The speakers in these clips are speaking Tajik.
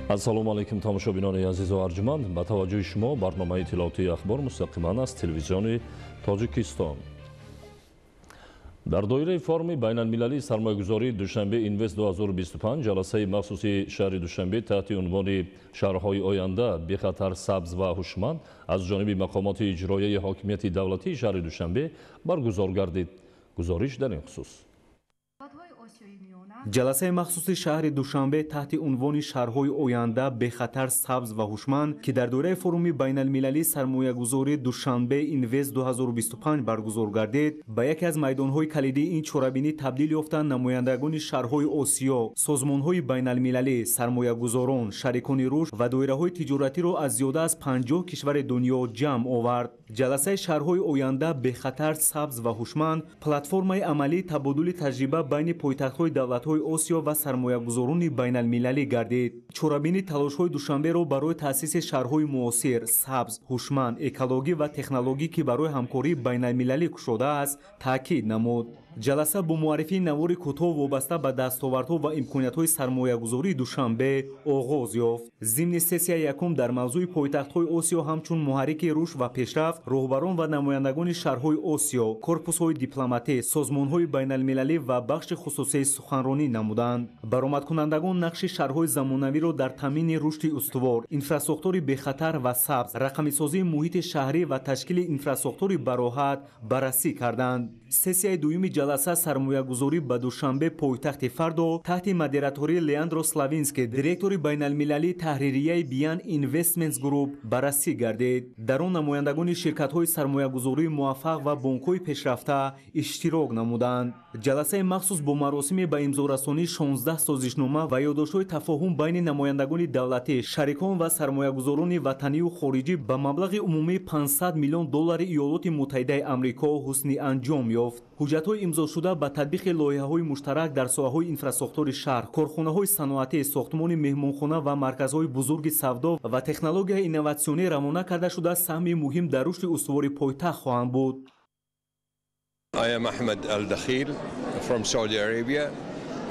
Ассалому алайкум, тамошобинони азизу арҷуманд. Ба таваҷҷӯҳи шумо барномаи иттилоотии «Ахбор» мустақиман аз Телевизиони Тоҷикистон. Дар доираи форуми байналмилалии сармоягузории «Душанбе Инвест 2025» ҷаласаи махсуси шаҳри Душанбе таҳти унвони «Шаҳрҳои оянда: бехатар, сабз ва ҳушманд» аз ҷониби мақомоти иҷроияи ҳокимияти давлатии шаҳри Душанбе баргузор гардид. Гузориш дар ин хусус. Ҷаласаи махсуси шаҳри Душанбе таҳти унвони «Шаҳрҳои оянда: бехатар, сабз ва ҳушманд», ки дар доираи форуми байналмилалии сармоягузории «Душанбе Инвест 2025» баргузор гардид, ба яке аз майдонҳои калидии ин чорабинӣ табдил ёфтанд. Намояндагони шаҳрҳои Осиё, созмонҳои байналмилалӣ, сармоягузорон, шарикони рушд ва доираҳои тиҷоратиро аз зиёда аз 50 кишвари дунё ҷамъ овард. Ҷаласаи «Шаҳрҳои оянда: бехатар, сабз ва ҳушманд» платформаи амалии табодули таҷриба байни пойтахтҳои давлатҳои Осиё ва сармоягузорони байналмилалӣ гардид. Чорабинӣ талошҳои Душанберо барои таъсиси шаҳрҳои муосир, сабз, ҳушманд, экологӣ ва технологӣ, ки барои ҳамкории байналмилалӣ кушодааст, таъкид намуд. Ҷаласа бо муаррифии навори кӯтоҳ вобаста ба дастовардҳо ва имкониятҳои сармоягузории Душанбе оғоз ёфт. Зимни сессияи якум дар мавзӯи «Пойтахтҳои Осиё ҳамчун муҳаррики рушд ва пешрафт», роҳбарон ва намояндагони шаҳрҳои Осиё, корпусҳои дипломатӣ, созмонҳои байналмилалӣ ва бахши хусусӣ суханронӣ намуданд. Баромадкунандагон нақши шаҳрҳои замонавиро дар таъмини рушди устувор, инфрасохтори бехатар ва сабз, рақамисозии муҳити шаҳрӣ ва ташкили инфрасохтори бароҳат баррасӣ карданд. Сессияи дуюми ҷаласа «Сармоягузорӣ ба Душанбе: пойтахти фардо» таҳти модератории Леандро Славинский, директори байналмилалии таҳририяи Биан Investments Group, баррасӣ гардид. Дар он намояндагони ширкатҳои сармоягузории муваффақ ва бонкҳои пешрафта иштирок намуданд. Ҷаласаи махсус бо маросими ба имзорасонии 16 созишнома ва ёддоштҳои тафоҳум байни намояндагони давлатӣ, шарикон ва сармоягузорони ватанию хориҷӣ ба маблағи умумии 500 миллион доллари Иёлоти Муттаҳидаи Амрико ҳусни анҷом ёфт. Ҳуҷҷатҳои имзошуда ба татбиқи лоиҳаҳои муштарак дар соҳаҳои инфрасохтори шаҳр, корхонаҳои саноатӣ, сохтмони меҳмонхона ва марказҳои бузурги савдо ва технологияи инноватсионӣ равона карда шуда, саҳми муҳим дар рушди устувори пойтахт хоҳанд буд. I am Ahmed Al Dakhil from Saudi Arabia.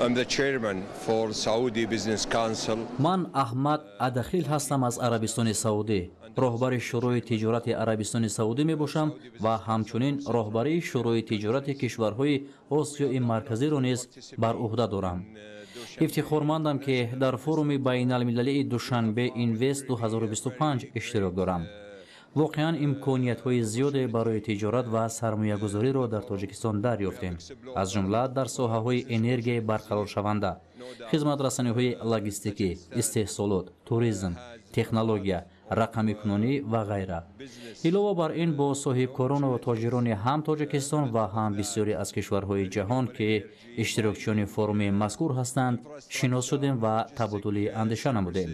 I'm the chairman for Saudi Business Council. Ман Аҳмад Адахил ҳастам аз Арабистони Саудӣ. Роҳбари Шӯрои тиҷорати Арабистони Саудӣ мебошам ва ҳамчунин роҳбарии Шӯрои тиҷорати кишварҳои Осиёи Марказиро низ бар ӯҳда дорам. Ифтихормандам, ки дар форуми байналмилалии «Душанбе Инвест 2025» иштирок дорам. Воқеан, имкониятҳои зиёде барои тиҷорат ва сармоягузориро дар Тоҷикистон дарёфтем, аз ҷумла дар соҳаҳои энергияи барқароршаванда, хизматрасониҳои логистикӣ, истеҳсолот, туризм, технология, рақамикунонӣ ва ғайра. Илова бар ин, бо соҳибкорону тоҷирони ҳам Тоҷикистон ва ҳам бисёре аз кишварҳои ҷаҳон, ки иштирокчиёни форуми мазкур ҳастанд, шинос шудем ва табодули андеша намудем.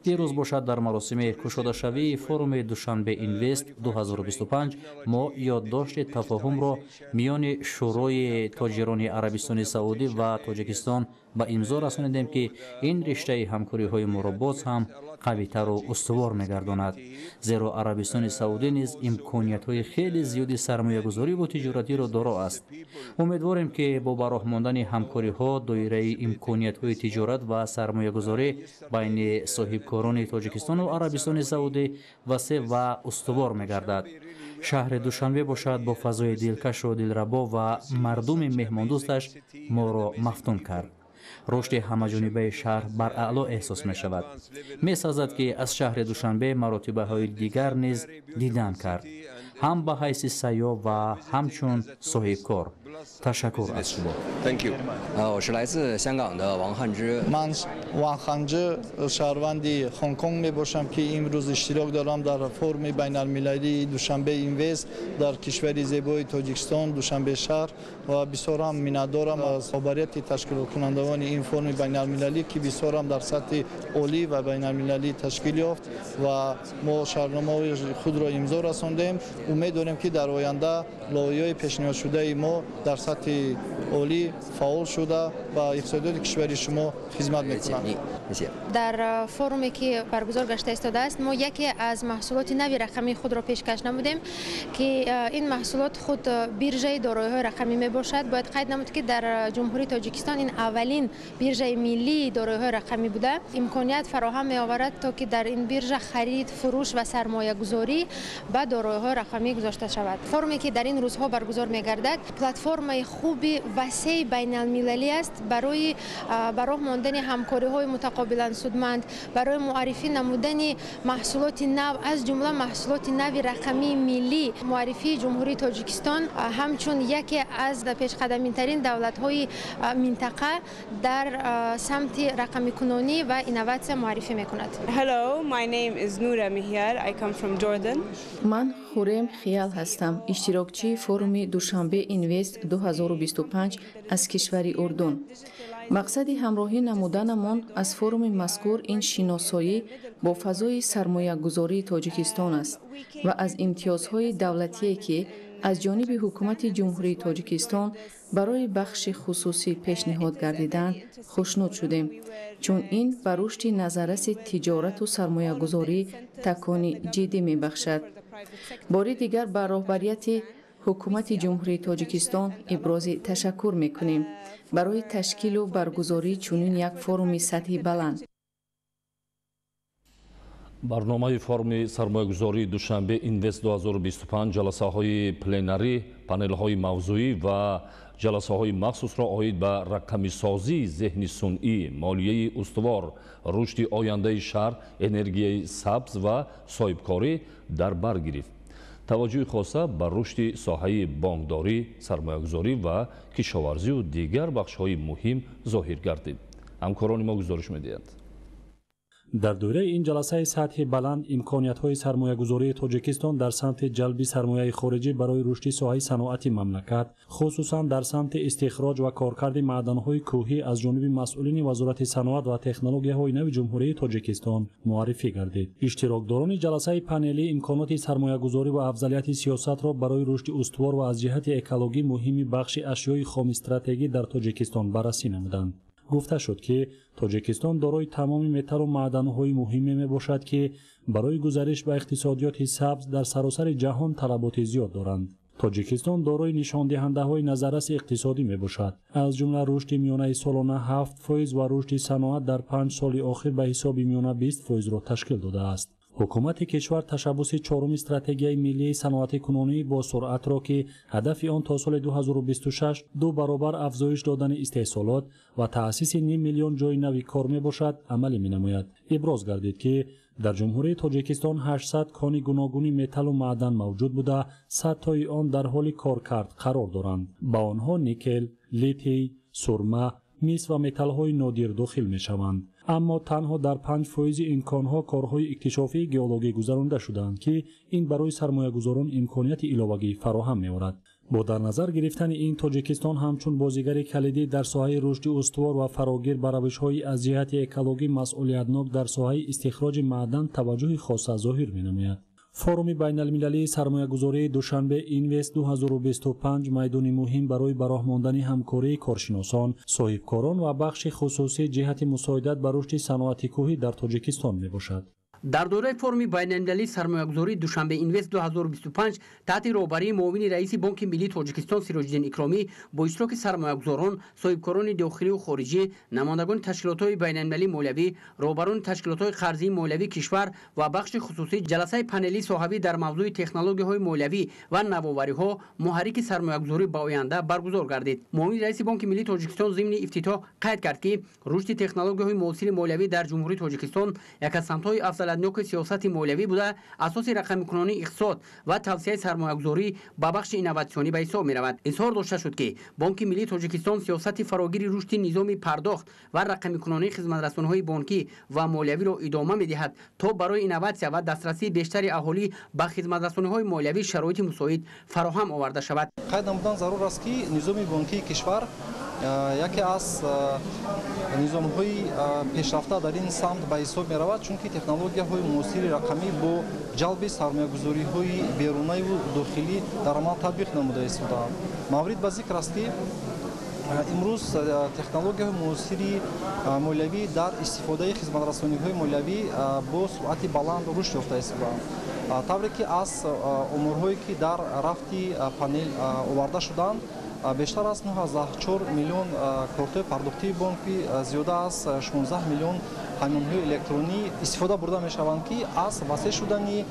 Дирӯз бошад, дар маросими кушодашавии форуми «Душанбе Инвест 2025» мо ёддошти тафоҳумро миёни Шӯрои тоҷирони Арабистони Саудӣ ва Тоҷикистон ба имзо расонидем, ки ин риштаи ҳамкориҳои моро боз ҳам қавитару устувор мегардонад, зеро Арабистони Саудӣ низ имкониятҳои хеле зиёди сармоягузорӣ ву тиҷоратиро доро аст. Умедворем, ки бо ба роҳ мондани ҳамкориҳо доираи имкониятҳои тиҷорат ва сармоягузорӣ байни соҳибкорони Тоҷикистону Арабистони Саудӣ васеъ ва устувор мегардад. Шаҳри Душанбе бошад, бо фазои дилкашу дилрабо ва мардуми меҳмондӯсташ моро мафтун кард. Рушди ҳамаҷонибаи шаҳр бараъло эҳсос мешавад. Месазад, ки аз шаҳри Душанбе маротибаҳои дигар низ дидан кард, ҳам ба ҳайси сайёҳ ва ҳамчун соҳибкор. Ташаккур аз шумо. Thank you. 我是来自香港的王汉之。 Ман Ван Ханҷи, шаҳрванди Хонконг мебошам, ки имрӯз иштирок дорам дар форуми байналмилалии «Душанбе Инвест» дар кишвари зебои Тоҷикистон, Душанбе шаҳр, ва бисёр ҳам миннатдорам аз роҳбарияти ташкилкунандагони ин форуми байналмилалӣ, ки бисёр ҳам дар сатҳи олӣ ва байналмилалӣ ташкил ёфт ва мо шартномаҳои худро имзо расондем. Умед дорем, ки дар оянда лоиҳаҳои пешниҳодшудаи мо Дар сатҳи олӣ фаъол шуда ба иқтисодиёти кишвари шумо хизмат мекунанд. Дар форуме ки баргузор гашта истодааст, мо яке аз маҳсулоти нави рақамии худро пешкаш намудем, ки ин маҳсулот худ биржаи дороиҳои рақамӣ мебошад. Бояд қайд намуд, ки дар Ҷумҳурии Тоҷикистон ин аввалин биржаи миллии дороиҳои рақамӣ буда, имконият фароҳам меоварад, то ки дар ин биржа харид, фурӯш ва сармоягузорӣ ба дороиҳои рақамӣ гузошта шавад. Форуме ки дар ин рӯзҳо баргузор мегардад, платформаи хуби васеи байналмилалӣ аст барои ба роҳ мондани ҳамкориҳои мутақобилан судманд, барои муаррифӣ намудани маҳсулоти нав, аз ҷумла маҳсулоти нави рақамии миллӣ, муаррифии Ҷумҳурии Тоҷикистон ҳамчун яке аз пешқадаминтарин давлатҳои минтақа дар самти рақамикунонӣ ва инноватсия муаррифӣ мекунад. Hello, my name is Noura Mihyar. I come from Jordan. Ман Хурем Хиял ҳастам, иштирокчии форуми Душанбе Инвест 2025 аз кишвари Урдун. Мақсади ҳамроҳӣ намуданамон аз форуми мазкур ин шиносоӣ бо фазои сармоягузории Тоҷикистон аст ва аз имтиёзҳои давлатие, ки аз ҷониби Ҳукумати Ҷумҳурии Тоҷикистон барои бахши хусусӣ пешниҳод гардиданд, хушнуд шудем, чун ин ба рушди назарраси тиҷорату сармоягузорӣ такони ҷиддӣ мебахшад. Бори дигар ба роҳбарияти Ҳукумати Ҷумҳурии Тоҷикистон ибрози ташаккур мекунем барои ташкилу баргузории чунин як форуми сатҳи баланд. Барномаи форуми сармоягузории Душанбе Инвест 2025 ҷаласаҳои пленарӣ, панелҳои мавзӯӣ ва ҷаласаҳои махсусро оид ба рақамисозии зеҳни сунъӣ, молияи устувор, рушди ояндаи шаҳр, энергияи сабз ва соҳибкорӣ дар бар гирифт. Таваҷҷӯҳи хоса ба рушди соҳаи бонкдорӣ, сармоягузорӣ ва кишоварзию дигар бахшҳои муҳим зоҳир гардид. Ҳамкорони мо гузориш медиҳанд. Дар доираи ин ҷаласаи сатҳи баланд имкониятҳои сармоягузории Тоҷикистон дар самти ҷалби сармояи хориҷӣ барои рушди соҳаи саноати мамлакат, хусусан дар самти истихроҷ ва коркарди маъданҳои кӯҳӣ аз ҷониби масъулини Вазорати саноат ва технологияҳои нави Ҷумҳурии Тоҷикистон муаррифӣ гардид. Иштирокдорони ҷаласаи панелӣ имконоти сармоягузорӣ ва афзалияти сиёсатро барои рушди устувор ва аз ҷиҳати экологӣ муҳими бахши ашёи хоми стратегӣ дар Тоҷикистон баррасӣ намуданд. Гуфта шуд, ки Тоҷикистон дорои тамоми металлу маъданҳои муҳиме мебошад, ки барои гузариш ба иқтисодиёти сабз дар саросари ҷаҳон талаботи зиёд доранд. Тоҷикистон дорои нишондиҳандаҳои назарраси иқтисодӣ мебошад, аз ҷумла рушди миёнаи солона 7% ва рушди саноат дар 5 соли охир ба ҳисоби миёна 20 фоизро ташкил додааст. Ҳукумати кишвар ташаббуси чоруми стратегияи миллии саноатикунонӣ бо суръатро, ки ҳадафи он то соли 2026 ду баробар афзоиш додани истеҳсолот ва таъсиси ним миллион ҷойи нави кор мебошад, амалӣ менамояд. Иброз гардид, ки дар Ҷумҳурии Тоҷикистон 800 кони гуногуни металлу маъдан мавҷуд буда, 100 тои он дар ҳоли коркард қарор доранд. Ба онҳо никел, литий, сурма, мис ва металлҳои нодир дохил мешаванд. Аммо танҳо дар 5 фоизи ин конҳо корҳои иктишофии геологӣ гузаронида шудаанд, ки ин барои сармоягузорон имконияти иловагӣ фароҳам меорад. Бо дар назар гирифтани ин, Тоҷикистон ҳамчун бозигари калидӣ дар соҳаи рушди устувор ва фарогир ба равишҳои аз ҷиҳати экологӣ масъулиятнок дар соҳаи истихроҷи маъдан таваҷҷӯҳи хоса зоҳир менамояд. Форуми байналмилалии сармоягузории Душанбе Инвест 2025 майдони муҳим барои ба роҳ мондани ҳамкории коршиносон, соҳибкорон ва бахши хусусӣ ҷиҳати мусоидат ба рушди саноати кӯҳӣ дар Тоҷикистон мебошад. Дар доираи форуми байналмилалии сармоягузории Душанбе Инвест 2025 таҳти роҳбарии муовини раиси Бонки миллии Тоҷикистон Сироҷиддин Икромӣ бо иштироки сармоягузорон, соҳибкорони дохилию хориҷӣ, намояндагони ташкилотҳои байналмилалии молиявӣ, роҳбарони ташкилотҳои қарзии молиявии кишвар ва бахши хусусӣ ҷаласаи панелии соҳавӣ дар мавзӯи технологияҳои молиявӣ ва навовариҳо, муҳаррики сармоягузорӣ ба оянда баргузор гардид. Муовини раиси Бонки миллии Тоҷикистон зимни ифтитоҳ қайд кард, ки рушди технологияҳои муосири молиявӣ дар Ҷумҳурии Тоҷикистон як аз самтҳои афзалиятноки сиёсати молиявӣ буда, асоси рақамикунонии иқтисод ва тавсеаи сармоягузорӣ ба бахши инноватсионӣ ба ҳисоб меравад. Изҳор дошта шуд, ки Бонки миллии Тоҷикистон сиёсати фарогири рушди низоми пардохт ва рақамикунонии хизматрасониҳои бонкӣ ва молиявиро идома медиҳад, то барои инноватсия ва дастрасии бештари аҳолӣ ба хизматрасониҳои молиявӣ шароити мусоид фароҳам оварда шавад. Қайд намудан зарур аст, ки низоми бонкии кишвар Яке аз низомҳои пешрафта дар ин самт ба ҳисоб меравад, чунки технологияҳои муосири рақамӣ бо ҷалби сармоягузориҳои берунаю дохилӣ дар амал татбиқ намуда истодаанд. Маврид ба зикр аст, ки имрӯз технологияҳои муосири молиявӣ дар истифодаи хизматрасониҳои молиявӣ бо суръати баланд рушд ёфта истодаанд. Тавре ки аз оморҳое, ки дар рафти панел оварда шуданд, бештар аз 9,4 миллион кортҳои пардохтии бонкӣ, зиёда аз 16 миллион ҳамёнҳои электронӣ истифода бурда мешаванд, ки аз васеъ шудани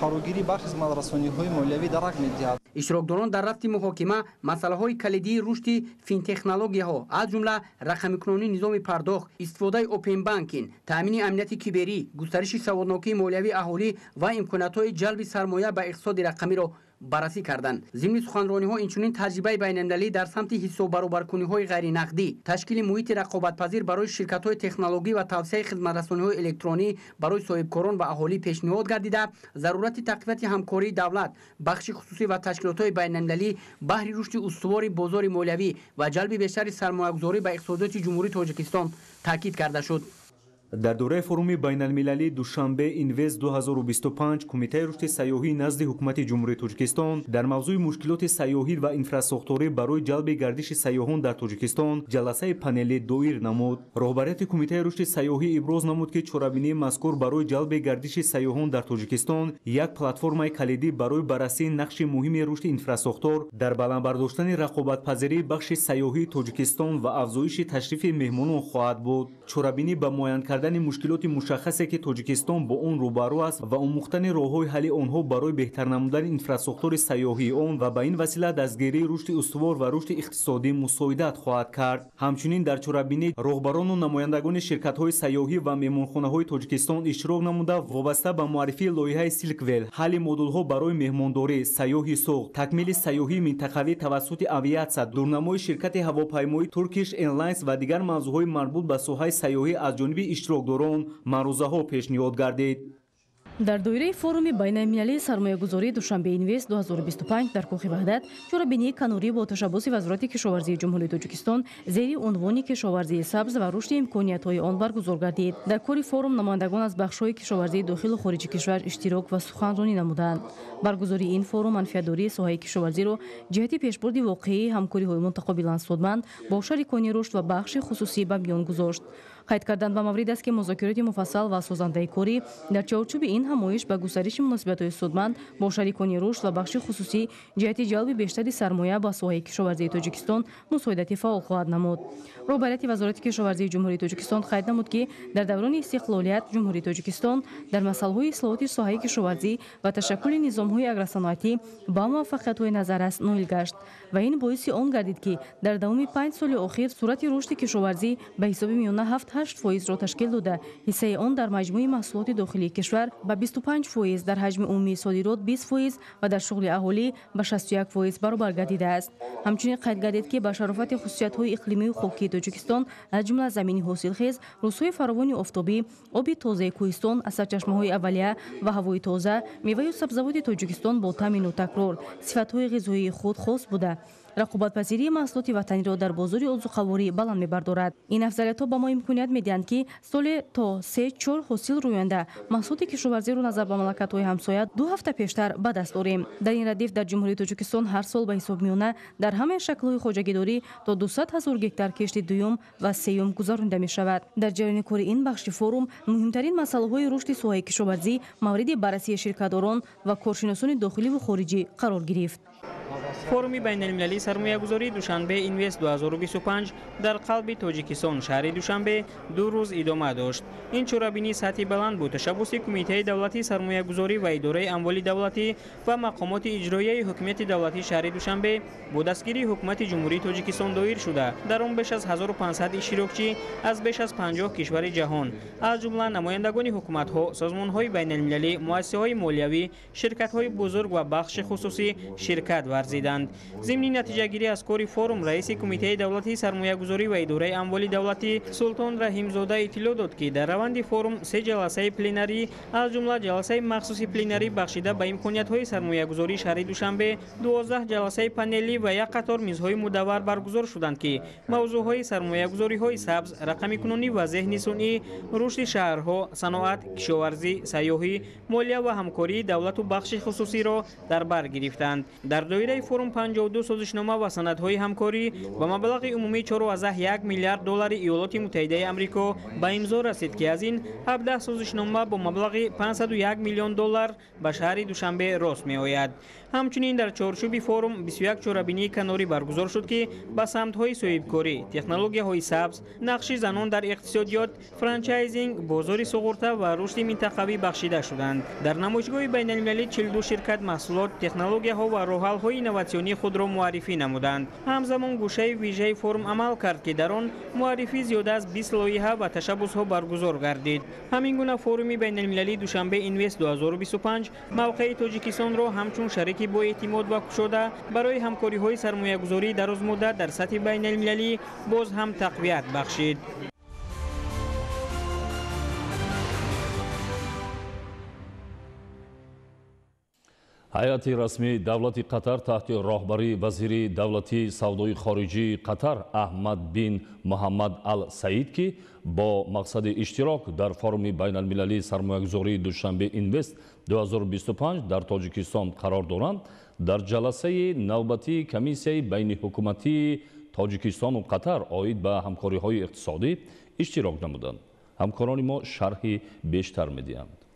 фарогирӣ ба хизматрасониҳои молиявӣ дарак медиҳад. Иштирокдорон дар рафти муҳокима масъалаҳои калидии рушди финтехнологияҳо, аз ҷумла рақамикунонии низоми пардохт, истифодаи open banking, таъмини амнияти киберӣ, густариши саводнокии молиявии аҳолӣ ва имкониятҳои ҷалби сармоя ба иқтисоди рақамиро баррасӣ карданд. Зимни суханрониҳо инчунин таҷрибаи байналмилалӣ дар самти ҳисоббаробаркуниҳои ғайринақдӣ, ташкили муҳити рақобатпазир барои ширкатҳои технологӣ ва тавсеаи хизматрасониҳои электронӣ барои соҳибкорон ва аҳолӣ пешниҳод гардида, зарурати тақвияти ҳамкории давлат, бахши хусусӣ ва ташкилотҳои байналмилалӣ баҳри рушди устувори бозори молиявӣ ва ҷалби бештари сармоягузорӣ ба иқтисодиёти Ҷумҳурии Тоҷикистон таъкид карда шуд. Дар доираи форуми байналмилалии Душанбе Инвест 2025 Кумитаи рушди сайёҳӣ назди Ҳукумати Ҷумҳурии Тоҷикистон дар мавзӯи мушкилоти сайёҳӣ ва инфрасохторӣ барои ҷалби гардиши сайёҳон дар Тоҷикистон ҷаласаи панелӣ доир намуд. Роҳбарияти Кумитаи рушди сайёҳӣ иброз намуд, ки чорабинии мазкур барои ҷалби гардиши сайёҳон дар Тоҷикистон як платформаи калидӣ барои баррасии нақши муҳими рушди инфрасохтор дар баланд бардоштани рақобатпазирии бахши сайёҳии Тоҷикистон ва афзоиши ташрифи меҳмонон хоҳад буд. Чорабинӣ ба муайян кардани мушкилоти мушаххасе, ки Тоҷикистон бо он рӯбарӯ аст, ва омӯхтани роҳҳои ҳалли онҳо барои беҳтар намудани инфрасохтори сайёҳии он ва ба ин васила дастгирии рушди устувор ва рушди иқтисодӣ мусоидат хоҳад кард. Ҳамчунин дар чорабинӣ роҳбарону намояндагони ширкатҳои сайёҳӣ ва меҳмонхонаҳои Тоҷикистон иштирок намуда, вобаста ба муаррифии лоиҳаи Силквел, ҳалли модулҳо барои меҳмондорӣ, сайёҳи Суғд, такмили сайёҳии минтақавӣ тавассути авиатсия, дурнамои ширкати ҳавопаймоии Turkish Airlines ва дигар мавзӯъҳои марбут ба соҳаи сайёҳӣ аз ҷониби иштирокдорон маърузаҳо пешниҳод гардид. Дар доираи форуми байналмилалии сармоягузории Душанбе Инвест 2025 дар Кӯхи Ваҳдат чорабинии канорӣ бо ташаббуси Вазорати кишоварзии Ҷумҳурии Тоҷикистон зери унвони кишоварзии сабз ва рушди имкониятҳои он баргузор гардид. Дар кори форум намояндагон аз бахшҳои кишоварзии дохилу хориҷи кишвар иштирок ва суханронӣ намуданд. Баргузории ин форум манфиатдории соҳаи кишоварзиро ҷиҳати пешбурди воқеии ҳамкориҳои мутақобилан судманд бо шарикони рушд ва бахши хусусӣ ба миён гузошт. Қайд кардан ба маврид аст, ки музокироти муфассал ва созандаи корӣ дар чаҳорчӯби ин ҳамоиш ба густариши муносибатҳои судманд бо шарикони рушд ва бахши хусусӣ ҷиҳати ҷалби бештари сармоя ба соҳаи кишоварзии Тоҷикистон мусоидати фаъол хоҳад намуд. Роҳбарияти Вазорати кишоварзии Ҷумҳурии Тоҷикистон қайд намуд, ки дар даврони истиқлолият Ҷумҳурии Тоҷикистон дар масъалаҳои ислоҳоти соҳаи кишоварзӣ ва ташаккули низомҳои агросаноатӣ ба муваффақиятҳои назаррас ноил гашт ва ин боиси он гардид, ки дар давоми 5 соли охир суръати рушди кишоварзӣ ба ҳисоби миёна 7-8% ташкил дода, ҳиссаи он дар маҷмӯи маҳсулоти дохилии кишвар ба 25%, дар ҳаҷми умумии содирот 20% ва дар шуғли аҳолӣ ба 61% баробар гардидааст. Ҳамчунин қайд гардид, ки ба шарофати хусусиятҳои иқлимию хокии Тоҷикистон, аз ҷумла замини ҳосилхез, рӯзҳои фаровони офтобӣ, оби тозаи кӯҳистон аз сарчашмаҳои аввалия ва ҳавои тоза, меваю сабзавоти Тоҷикистон бо таъмину такрор сифатҳои ғизоии худ хос буда, рақобатпазирии маҳсулоти ватаниро дар бозори озуқаворӣ баланд мебардорад. Ин афзалиятҳо ба мо имконият медиҳанд, ки соле то 3-4 ҳосил рӯёнда маҳсулоти кишоварзиро назар ба мамлакатҳои ҳамсоя 2 ҳафта пештар ба даст орем. Дар ин радиф дар Ҷумҳурии Тоҷикистон ҳар сол ба ҳисоб миёна дар ҳамаи шаклҳои хоҷагидорӣ то 200 ҳазор гектар кишти дуюм ва сеюм гузаронида мешавад. Дар ҷараёни кори ин бахши форум муҳимтарин масъалаҳои рушди соҳаи кишоварзӣ мавриди баррасии ширкатдорон ва коршиносони дохиливу хориҷӣ қарор гирифт. Форуми байналмилалии сармоягузории Душанбе Инвест 2025 дар қалби Тоҷикистон, шаҳри Душанбе, 2 рӯз идома дошт. Ин чорабинии сатҳи баланд бо ташаббуси Кумитаи давлатии сармоягузорӣ ва идораи амволи давлатӣ ва мақомоти иҷроияи ҳукумати давлатии шаҳри Душанбе бо дастгирии Ҳукумати Ҷумҳурии Тоҷикистон доир шуда, дар он беш аз 1500 иштирокчӣ аз беш аз 50 кишвари ҷаҳон, аз ҷумла намояндагони ҳукуматҳо, созмонҳои байналмилалӣ, муассисаҳои молиявӣ, ширкатҳои бузург ва бахши хусусӣ ширкат варзид. варзиданд. Зимни натиҷагирӣ аз кори форум, раиси Кумитаи давлатии сармоягузорӣ ва идораи амволи давлатӣ Султон Раҳимзода иттилоъ дод, ки дар раванди форум се ҷаласаи пленарӣ, аз ҷумла ҷаласаи махсуси пленарӣ бахшида ба имкониятҳои сармоягузории шаҳри Душанбе, 12 ҷаласаи панелӣ ва як қатор мизҳои мудаввар баргузор шуданд, ки мавзӯъҳои сармоягузориҳои сабз, рақамикунонӣ ва зеҳни сунъӣ, рушди шаҳрҳо, саноат, кишоварзӣ, сайёҳӣ, молия ва ҳамкории давлату бахши хусусиро дар бар гирифтанд. Дар доираи форум 52 созишнома ва санадҳои ҳамкорӣ ба маблағи умумии 4,1 миллиард доллари Иёлоти Муттаҳидаи Амрико ба имзо расид, ки аз ин 17 созишнома бо маблағи 501 миллион доллар ба шаҳри Душанбе рост меояд. Ҳамчунин дар чорчӯби форум 21 чорабинии канорӣ баргузор шуд, ки ба самтҳои соҳибкорӣ, технологияҳои сабз, нақши занон дар иқтисодиёт, франчайзинг, бозори суғурта ва рушди минтақавӣ бахшида шуданд. Дар намоишгоҳи байналмилалӣ 42 ширкат маҳсулот, технологияҳо ва роҳҳалҳои инноватсионии худро муаррифӣ намуданд. Ҳамзамон гӯшаи вижаи форум амал кард, ки дар он муаррифӣ зиёда аз 20 лоиҳа ва ташаббусҳо баргузор гардид. Ҳамин гуна форуми байналмилалии Душанбе Инвест 2025 мавқеи Тоҷикистонро ҳамчун шарики боэътимод ва кушода барои ҳамкориҳои сармоягузории дарозмуддат дар сатҳи байналмилалӣ боз ҳам тақвият бахшид. Ҳайати расмии давлати Қатар таҳти роҳбарии вазири давлатии савдои хориҷии Қатар Аҳмад бин Муҳаммад Ал Саид, ки бо мақсади иштирок дар форуми байналмилалии сармоягузории Душанбе Инвест 2025 дар Тоҷикистон қарор доранд, дар ҷаласаи навбатии комиссияи байниҳукуматии Тоҷикистону Қатар оид ба ҳамкориҳои иқтисодӣ иштирок намуданд. Ҳамкорони мо шарҳи бештар медиҳанд.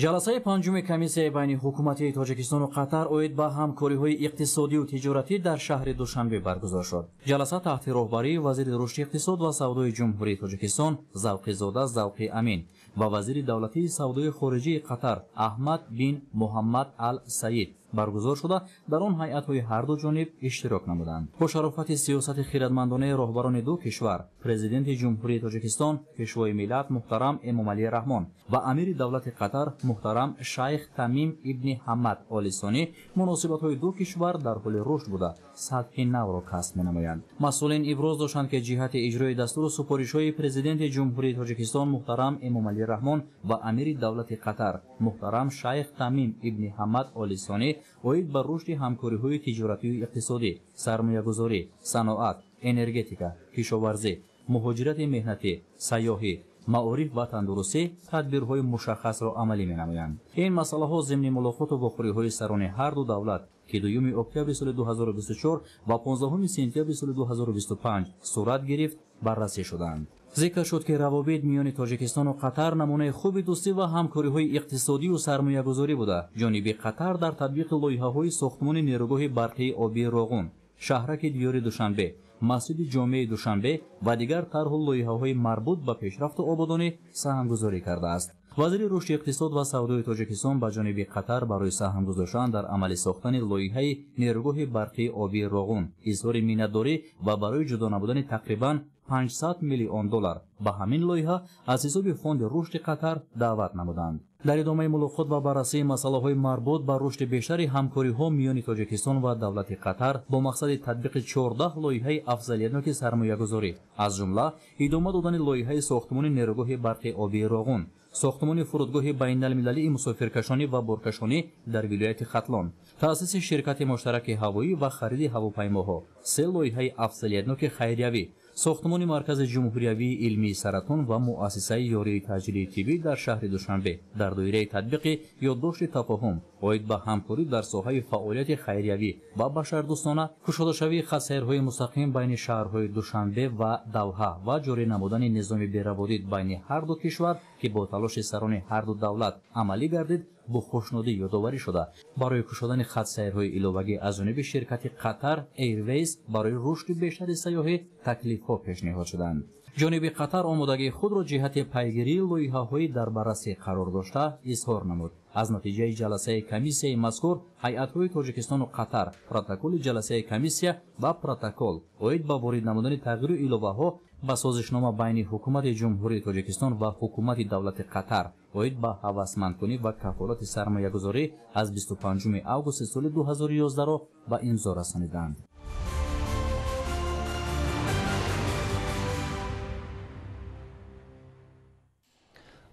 Ҷаласаи панҷуми комиссияи байниҳукуматии Тоҷикистону Қатар оид ба ҳамкориҳои иқтисодию тиҷоратӣ дар шаҳри Душанбе баргузор шуд. Ҷаласа таҳти роҳбарии вазири рушди иқтисод ва савдои Ҷумҳурии Тоҷикистон Завқизода Завқи Амин ва вазири давлатии савдои хориҷии Қатар Аҳмад бин Муҳаммад Ал Саид баргузор шуда, дар он ҳайатҳои ҳарду ҷониб иштирок намуданд. Бо шарофати сиёсати хирадмандонаи роҳбарони ду кишвар, президенти Ҷумҳурии Тоҷикистон, пешвои миллат муҳтарам Эмомалӣ Раҳмон ва амири давлати Қатар муҳтарам Шайх Тамим ибни Ҳамад Оли Сонӣ, муносибатҳои ду кишвар дар ҳоли рушд буда, сатҳи навро касб менамоянд. Масъулин иброз доштанд, ки ҷиҳати иҷрои дастуру супоришҳои президенти Ҷумҳурии Тоҷикистон муҳтарам Эмомалӣ Раҳмон ва амири давлати Қатар муҳтарам Шайх Тамим ибни Ҳамад Оли Сонӣ оид ба рушди ҳамкориҳои тиҷоратию иқтисодӣ, сармоягузорӣ, саноат, энергетика, кишоварзӣ, муҳоҷирати меҳнатӣ, сайёҳӣ, маориф ва тандурустӣ тадбирҳои мушаххасро амалӣ менамоянд. Ин масъалаҳо зимни мулоқоту вохӯриҳои сарони ҳарду давлат, ки 2 октябри соли 2024 ва 15 сентябри соли 2025 сурат гирифт, баррасӣ шуданд. Зикр шуд, ки равобит миёни Тоҷикистону Қатар намунаи хуби дӯстӣ ва ҳамкориҳои иқтисодию сармоягузорӣ буда, ҷониби Қатар дар татбиқи лоиҳаҳои сохтмони нерӯгоҳи барқии обии Роғун, шаҳраки диёри Душанбе, масҷиди ҷомеи Душанбе ва дигар тарҳу лоиҳаҳои марбут ба пешрафту ободонӣ саҳмгузорӣ кардааст. Вазири рушди иқтисод ва савдои Тоҷикистон ба ҷониби Қатар барои саҳм гузоштан дар амалӣ сохтани лоиҳаи нерӯгоҳи барқии обии Роғун изҳори миннатдорӣ ва барои ҷудо намудани тақрибан 500 миллион доллар ба ҳамин лоиҳа аз ҳисоби фонди рушди Қатар даъват намуданд. Дар идомаи мулоқот ва баррасии масъалаҳои марбут ба рушди бештари ҳамкориҳо миёни Тоҷикистон ва давлати Қатар бо мақсади татбиқи 14 лоиҳаи афзалиятноки сармоягузорӣ, аз ҷумла идома додани лоиҳаи сохтмони нерӯгоҳи барқи обии Роғун, сохтмони фурудгоҳи байналмилалии мусофиркашонӣ ва боркашонӣ дар вилояти Хатлон, таъсиси ширкати муштараки ҳавоӣ ва хариди ҳавопаймоҳо, се лоиҳаи афзалиятноки хайриявӣ, сохтмони маркази ҷумҳуриявии илмии саратон ва муассисаи ёрии таъҷилии тиббӣ дар шаҳри Душанбе дар доираи татбиқи ёддошти тафоҳум оид ба ҳамкорӣ дар соҳаи фаъолияти хайриявӣ ва башардӯстона, кушодашавии хатсайрҳои мустақим байни шаҳрҳои Душанбе ва Давҳа ва ҷорӣ намудани низоми бераводид байни ҳарду кишвар, ки бо талоши сарони ҳарду давлат амалӣ гардид, бо хушнудӣ ёдоварӣ шуда, барои кушодани хатсайрҳои иловагӣ аз ҷониби ширкати Қатар Airways барои рушди бештари сайёҳӣ таклифҳо пешниҳод шуданд. Ҷониби Қатар омодагии худро ҷиҳати пайгирии лоиҳаҳои дар баррасӣ қарор дошта изҳор намуд. Аз натиҷаи ҷаласаи комиссияи мазкур ҳайатҳои Тоҷикистону Қатар протоколи ҷаласаи комиссия ва протокол оид ба ворид намудани тағйиру иловаҳо Ва созишнома байни ҳукумати Ҷумҳурии Тоҷикистон ва ҳукумати давлати Қатар оид ба ҳавасмандкунӣ ва кафолати сармоягузорӣ аз 25 августи соли 2011-ро ба имзо расониданд.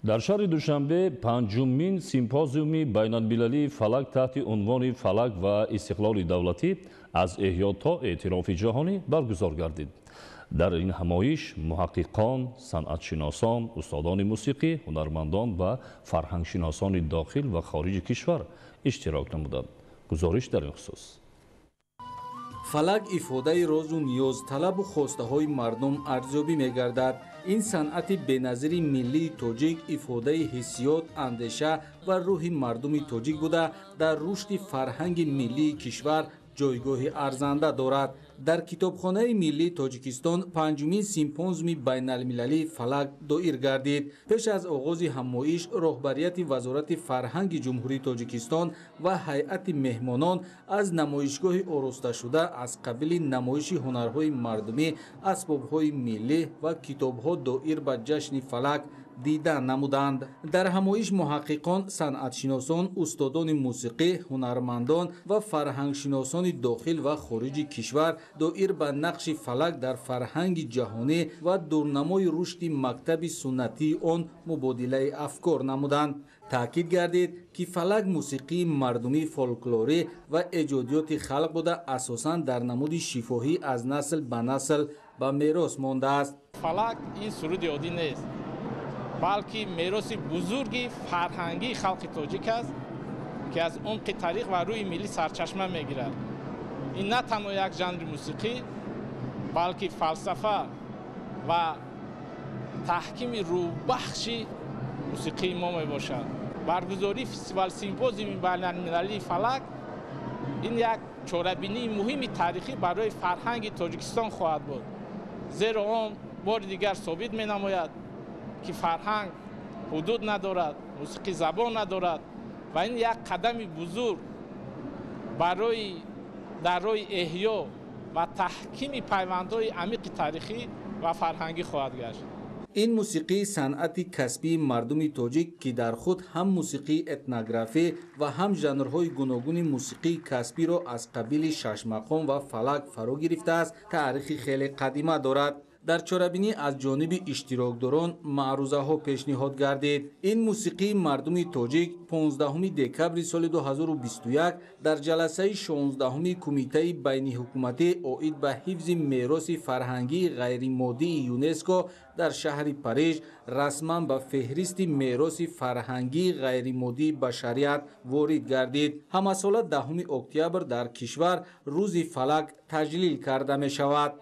Дар шаҳри Душанбе панҷумин симпозиуми байналмилалии фалак таҳти унвони «Фалак ва истиқлоли давлатӣ аз эҳё то эътирофи ҷаҳонӣ» баргузор гардид. Дар ин ҳамоиш муҳаққиқон, санъатшиносон, устодони мусиқӣ, ҳунармандон ва фарҳангшиносони дохил ва хориҷи кишвар иштирок намуданд. Гузориш дар ин хусус. Фалак ифодаи розу ниёз, талабу хостаҳои мардум арзёбӣ мегардад. Ин санъати беназири миллии тоҷик ифодаи ҳиссиёт, андеша ва рӯҳи мардуми тоҷик буда, дар рушди фарҳанги миллии кишвар ҷойгоҳи арзанда дорад. Дар китобхонаи миллии Тоҷикистон панҷумин симпозиуми байналмилалии фалак доир гардид. Пеш аз оғози ҳамоиш роҳбарияти Вазорати фарҳанги Ҷумҳурии Тоҷикистон ва ҳайати меҳмонон аз намоишгоҳи оросташуда аз қабили намоиши ҳунарҳои мардумӣ, асбобҳои миллӣ ва китобҳо доир ба ҷашни фалак дида намуданд. Дар ҳамоиш муҳаққиқон, санъатшиносон, устодони мусиқӣ, ҳунармандон ва фарҳангшиносони дохил ва хориҷи кишвар доир ба нақши фалак дар фарҳанги ҷаҳонӣ ва дурнамои рушди мактаби суннатии он мубодилаи афкор намуданд. Таъкид гардид, ки фалак мусиқии мардумии фолклорӣ ва эҷодиёти халқ буда, асосан дар намуди шифоҳӣ аз насл ба насл ба мерос мондааст. Фалак ин суруди оддӣ нест, балки мероси бузурги фарҳангии халқи тоҷик аст, ки аз умқи таърих ва рӯҳи миллӣ сарчашма мегирад. Ин на танҳо як жанри мусиқӣ, балки фалсафа ва таҳкими рӯҳбахши мусиқии мо мебошад. Баргузории фестивал симпозиуми байналмилалии фалак ин як чорабинии муҳими таърихӣ барои фарҳанги Тоҷикистон хоҳад буд, зеро он бори дигар собит менамояд, ки фарҳанг ҳудуд надорад, мусиқӣ забон надорад ва ин як қадами бузург барои дар роҳи эҳё ва таҳкими пайвандҳои амиқи таърихӣ ва фарҳангӣ хоҳад гашт. Ин мусиқии санъати касбии мардуми тоҷик, ки дар худ ҳам мусиқии этнографӣ ва ҳам жанрҳои гуногуни мусиқии касбиро аз қабили шашмақом ва фалак фаро гирифтааст, таърихи хеле қадима дорад. Дар чорабинӣ аз ҷониби иштирокдорон маърузаҳо пешниҳод гардид. Ин мусиқии мардуми тоҷик 15 декабри соли 2021 дар ҷаласаи 16 кумитаи байниҳукуматӣ оид ба ҳифзи мероси фарҳангии ғайримоддии ЮНЕСКО дар шаҳри Париж расман ба феҳристи мероси фарҳангии ғайримоддии башарият ворид гардид. Ҳамасола 10 октябр дар кишвар рӯзи фалак таҷлил карда мешавад.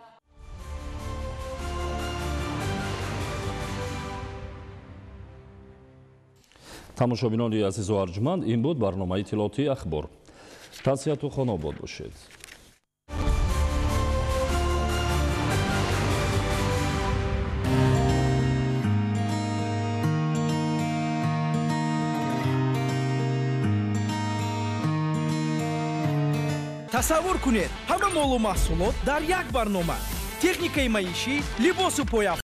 Тамошобинони азизу арҷманд, ин буд барномаи иттилоотии Ахбор. Тансиҳату хонобод бошед. Тасаввур кунед, ҳама молу маҳсулот дар як барнома. Техникаи маишӣ, либосу пойафзол.